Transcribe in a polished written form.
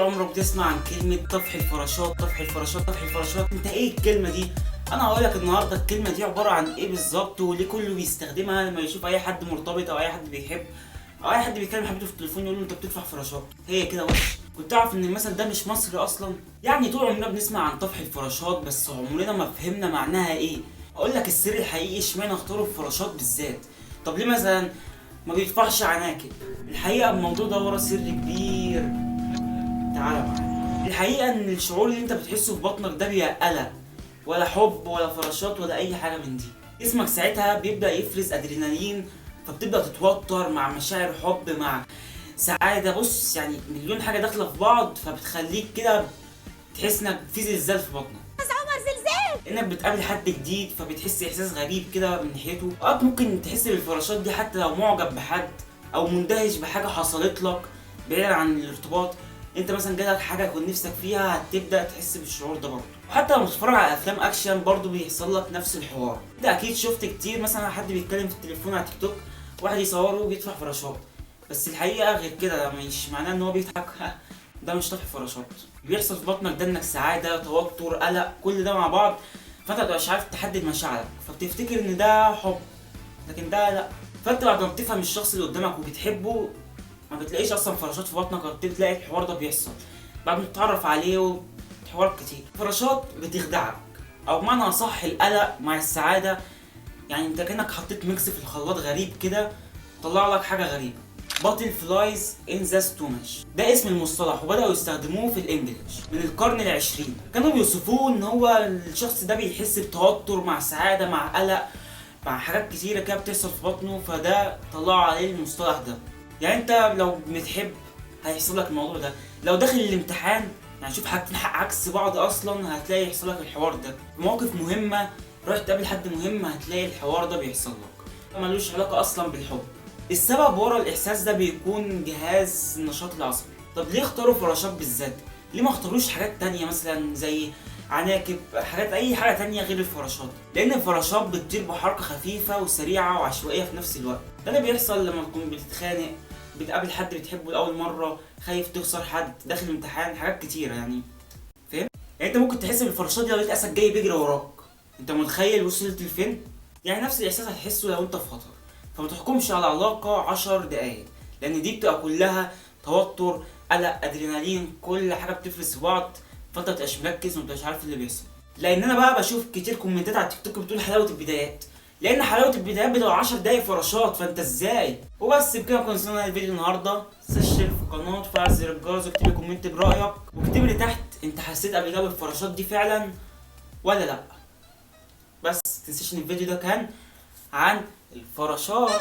عمرك بتسمع عن كلمة طفح الفراشات؟ طفح الفراشات، طفح الفراشات، انت ايه الكلمة دي؟ انا هقولك النهاردة الكلمة دي عبارة عن ايه بالظبط، وليه كله بيستخدمها لما يشوف اي حد مرتبط او اي حد بيحب او اي حد بيكلم حبيبته في التليفون يقول له انت بتطفح فراشات. هي كده وش. كنت تعرف ان المثل ده مش مصري اصلا؟ يعني طول عمرنا بنسمع عن طفح الفراشات بس عمرنا ما فهمنا معناها ايه. اقول لك السر الحقيقي اشمعنى اختاروا الفراشات بالذات، طب ليه مثلا ما بيطفحش عناكب؟ الحقيقة الموضوع ده ورا سر كبير، تعالى معايا. الحقيقة ان الشعور اللي انت بتحسه في بطنك ده بيبقى قلق، ولا حب ولا فراشات ولا اي حاجة من دي. جسمك ساعتها بيبدا يفرز ادرينالين، فبتبدا تتوتر مع مشاعر حب مع سعادة، بص يعني مليون حاجة داخله في بعض، فبتخليك كده تحس انك في زلزال في بطنك. عمر زلزال، انك بتقابل حد جديد فبتحس احساس غريب كده من ناحيته. اوقات ممكن تحس بالفراشات دي حتى لو معجب بحد او مندهش بحاجة حصلت لك بعيدا عن الارتباط. انت مثلا جالك حاجة كنت نفسك فيها هتبدا تحس بالشعور ده برضه. وحتى لما تتفرج على افلام اكشن برضه بيحصل لك نفس الحوار. انت اكيد شفت كتير مثلا حد بيتكلم في التليفون على تيك توك واحد يصوره وبيطفح فراشات، بس الحقيقة غير كده، مش معناه ان هو بيضحك، ده مش طفح فراشات. بيحصل في بطنك ده انك سعادة، توتر، قلق، كل ده مع بعض، فانت مبتبقاش عارف تحدد مشاعرك، فبتفتكر ان ده حب لكن ده لا. فانت بعد ما بتفهم الشخص اللي قدامك وبتحبه ما بتلاقيش اصلا فراشات في بطنك، ولا بتلاقي الحوار ده بيحصل بعد ما تتعرف عليه وحوارات كتير. فراشات بتخدعك، او بمعنى اصح القلق مع السعادة، يعني انت كانك حطيت mix في الخلاط غريب كده طلع لك حاجة غريبة. butterflies in the stomach ده اسم المصطلح، وبداوا يستخدموه في ال English من القرن العشرين. كانوا بيوصفوه ان هو الشخص ده بيحس بتوتر مع سعادة مع قلق مع حاجات كتيرة كده بتحصل في بطنه، فده طلعوا عليه المصطلح ده. يعني انت لو بتحب هيحصل لك الموضوع ده، لو داخل الامتحان يعني شوف حاجتين عكس بعض اصلا هتلاقي يحصل لك الحوار ده. في مواقف مهمة رحت تقابل حد مهم هتلاقي الحوار ده بيحصل لك، ملوش علاقة اصلا بالحب. السبب ورا الاحساس ده بيكون جهاز النشاط العصبي. طب ليه اختاروا فراشات بالذات؟ ليه ما اختاروش حاجات تانية مثلا زي عناكب، حاجات اي حاجة تانية غير الفراشات؟ لان الفراشات بتطير بحركة خفيفة وسريعة وعشوائيه في نفس الوقت. ده اللي بيحصل لما تكون بتتخانق، بتقابل حد بتحبه لاول مرة، خايف تخسر حد، داخل امتحان، حاجات كتيرة يعني، فاهم؟ يعني انت ممكن تحس بالفراشات دي لو لقيت اسد جاي بيجري وراك، انت متخيل وصلت لفين؟ يعني نفس الاحساس هتحسه لو انت في خطر. فما تحكمش على علاقة 10 دقايق، لأن دي بتبقى كلها توتر، قلق، أدرينالين، كل حاجة بتفرز في بعض، فأنت مبتبقاش مركز ومبتبقاش عارف اللي بيحصل. لأن أنا بقى بشوف كتير كومنتات على التيك توك بتقول حلاوة البدايات، لأن حلاوة البدايات بتبقى 10 دقايق فراشات، فأنت إزاي؟ وبس بكده نكون وصلنا للفيديو النهاردة. اشترك في القناة وفعل زر الجرس واكتب لي comment برأيك، واكتب لي تحت أنت حسيت قبل كده بالفراشات دي فعلا ولا لأ. بس متنساش إن الفيديو ده كان عن الفراشات.